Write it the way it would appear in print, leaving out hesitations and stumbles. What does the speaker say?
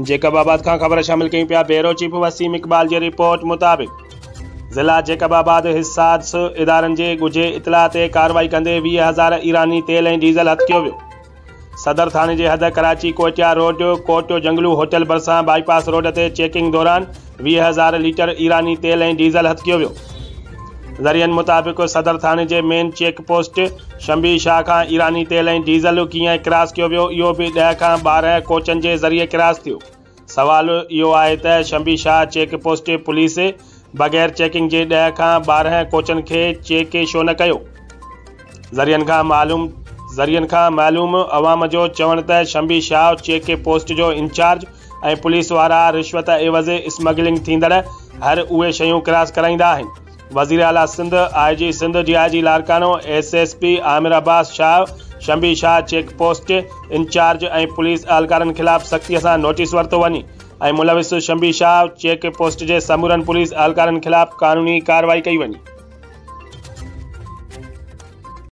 Jacob آباد کان خبر شامل ڪيون پيا بيورو چيف وسيم اقبال جي رپورٽ مطابق ضلع جيڪب آباد حساس ادارن جي ڳجهي اطلاع تي ڪارروائي ڪندي 20 هزار ايراني تيل ۽ ڊيزل هٿ ڪيو ويو صدر ٿاڻي جي حد ڪراچي ڪوئٽيا روڊ ڪوٽ جنگلو هوٽل ڀرسان بائي پاس روڊ تي چيڪنگ دوران 20 هزار ليٽر ايراني تيل ۽ ڊيزل هٿ ڪيو ويو ذريعن مطابق صدر ٿاڻي جي مين چيڪ پوسٽ شنبي شاهه کان ايراني تيل ۽ ڊيزل ڪيئن ڪراس ڪيو ويو اهو به 10 کان 12 ڪوچن جي ذريعي ڪراس ٿيو. سوال اهو آهي ته شنبي شاهه چيڪ پوسٽ پوليس بغير چيڪنگ جي 10 کان 12 ڪوچن کي چيڪ ڇو نه ڪيو؟ ذريعن کان معلوم ذريعن کان معلوم عوام جو چوڻ ته شنبي شاهه چيڪ پوسٽ جو انچارج ۽ پوليس وارا رشوت عيوض اسمگلنگ ٿيندڙ هر اهي شيون ڪراس ڪرائيندا آهن. وزيراعليٰ Sindh, I G Sindh, D I G Larkana, S S P Amir Abbas Shah, Shambi Shah check post incharge ۽ police اهلڪارن خلاف سختي سان نوٽيس ورتو وڃي ۽ ملوث شنبي شاهه چيڪ پوسٽ جي سمورن پوليس اهلڪارن خلاف قانوني ڪارروائي ڪئي وڃي.